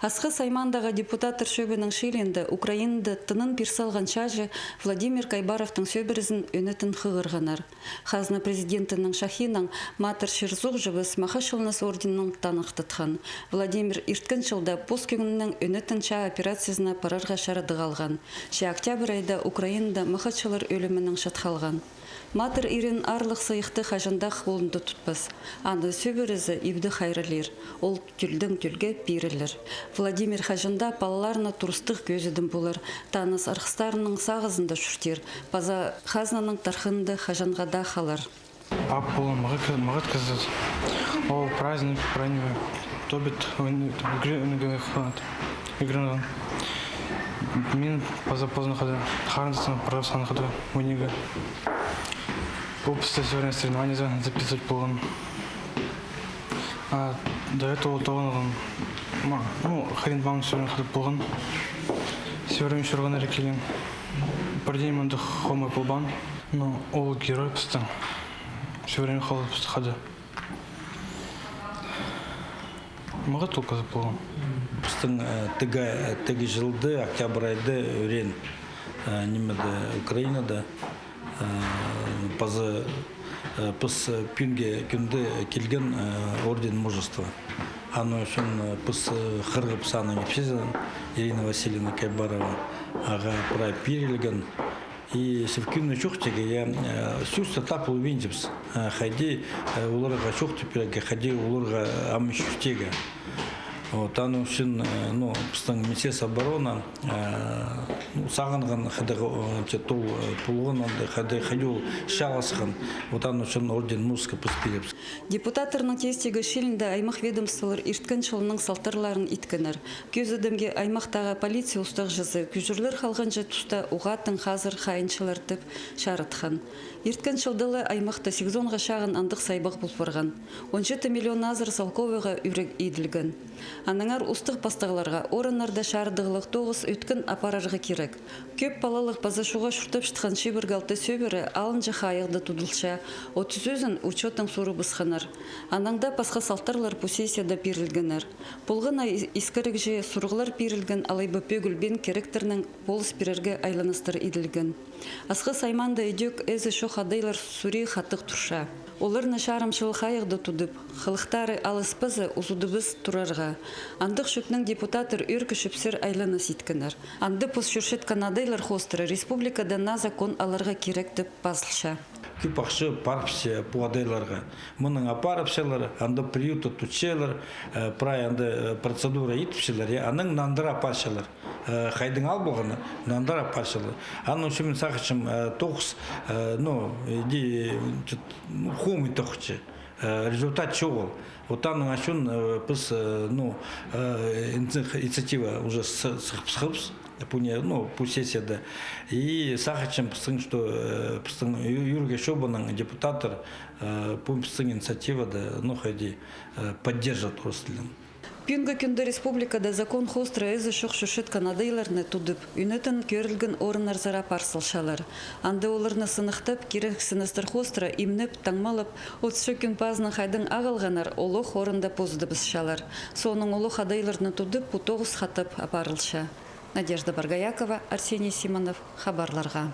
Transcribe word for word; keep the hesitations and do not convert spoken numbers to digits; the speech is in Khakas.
Асхыс аймаандағы депутаттар сӧбінің чыылиинда Украинада тынын пир салған чааҷы Владимир Кайбаровтың сӧбірезін ӧнетін хығырғаннар. Хазна президентінің шахиинаң матыр чир-суғҷыбыс Махаччыланыс орденінең таныхтатхан. Владимир ирткен чылда пос кӧңнінең ӧнетін чаа операциязына парарға чарадығ алған. Че октябрь айда Украинада махаччылар ӧлімінең чатхалған. Матыр ирен аарлығ сыйыхты хаҷан даа холында тутпас. Аны сӧбірезі ибде хайраллир. Ол тӧлдең тӧлге пирілер. Владимир хаҷан даа палаларына турыстығ кӧзідім полар. Таныс арғыстарының сағызында чуртир. Паза хазнаның тархынында хаҷанға даа халар. Ап полған мағат, мағат кізі. Ол праздник, праздник. Тобит, ой, не, тобит, гре-, не, гре-, хват. Игры. Мин паза позын хада, харындасым, парас хан хада, ойнирға. Ол пісті соревнованиезі записывать полған. А до этого тоғынған, ма, ну, хрен баң соревнованиезі хада полған. Соревнованиезі чурған ары келген. Пір дее мында хомай полбаан. Ну, ол герой пістің. Соревнованиезі хада пісті хада. Мағат ол кізі полған. Пістің, э, тігі, тігі чылда, октябрь айда ӱреен, э, нимеде, Украинада, э, паза, э, піс, э, пӱӱнгі кӱнде килген, э, орден Мужества. Аның ӱчӱн, э, піс, э, хығырыбыс аның ипчізін, Ирина Васильевна Кайбарова, ағаа прай пирілген. И сӧкӱнні чоохтирға, я, э, сӧсті тап полбинчабыс. Э, хайди, э, оларға чоохтап пирерге, хайди оларға ам чуртирға. Вот, аның ӱчӱн, э, ну, пістің Министерство обороны, э, ну, сағынған, хайдағ, э, че тол, э, полған, анда хайди, хайди ол чааласхан. Вот, аның ӱчӱн орден Мужества піс пирербіс. Депутаттарның тестегі чыылиинда аймах ведомстволар ирткен чылның салтарларын иткеннер. Кӧзідімге, аймахтағы полиция устағҷызы кӱчӱрлер халғанҷы туста уғаа тың хазыр хайынчылар тіп чарытхан. Ирткен чылда ла аймахта сигізонға чағын андағ сайбағ пол парған. Он читі миллион азыра салковайға ӱрек иділген. Аннаңар устағ-пастағларға орыннарда чарыдығлығ тоғыс ӧткін апарарға кирек. Кӧп палалығ паза чуға чуртапчатхан чибіргі алты сӧбіре алынҷа хайығда тудылча, отыс ӱзін учёттаң сурыбысханнар. Анаң даа пасха салтарлар пу сессияда пирілгеннер. Полған на ис-, искірігҷе сурығлар пирілген, алай ба пӧгілбеен киректернең полыс пирерге айланыстар иділген. Асхыс аймаанда ідӧк ээзі чох адайлар сурии хатығ турча. Оларны чарымчылығ хайығда тудып, хылыхтары алыс паза узудыбыс турарға. Андағ чӧпнең депутаттар ӧӧркі чӧпсер айланыс иткеннер. Анда пос чӧрчеткен адайлар хоостыра республикада наа закон аларға кирек тіп пазылча. Кӧп ахча парыбысча пу адайларға. Мынаң апарыбысчалар, анда приютта тутчалар, э, прай анда, э, процедура итіпчелер, я, анаң нандыра апарчалар. Э, хайдаң ал полғаны, нандыра апарчалар. Аның ӱчӱн мин сағынчам, э, тоғыс, э, ну, иди, чіт-, ну, хомай тоғынча. Э, результат чоғыл. Вот аның ӱчӱн, э, піс, э, ну, э, инициатива уже сы-, сығып, сығыбыс. Пу не, ну, пу сессияда. И сағынчам пістің, что, э, пістің ю-, Юргей Чобанның депутаттар, э, пу пістің инициативада, ну, хайди, э, поддержат орыс тілін. Пӱӱнгі кӱнде республикада закон хоостыра ээзі чох чӧрчеткен адайларны тудып, ӱнетін кӧрілген орыннарзар апар салчалар. Анда оларны сыныхтап, кирексіністер хоостыра имнеп, таңмалап, отыс чӧкӱн пазынаң хайдаң ағылғаннар, олох орында позыдыбысчалар. Соонаң олох адайларны тудып, пу тоғыс хатап апарылча. Надежда Боргоякова, Арсений Симонов, хабарларға.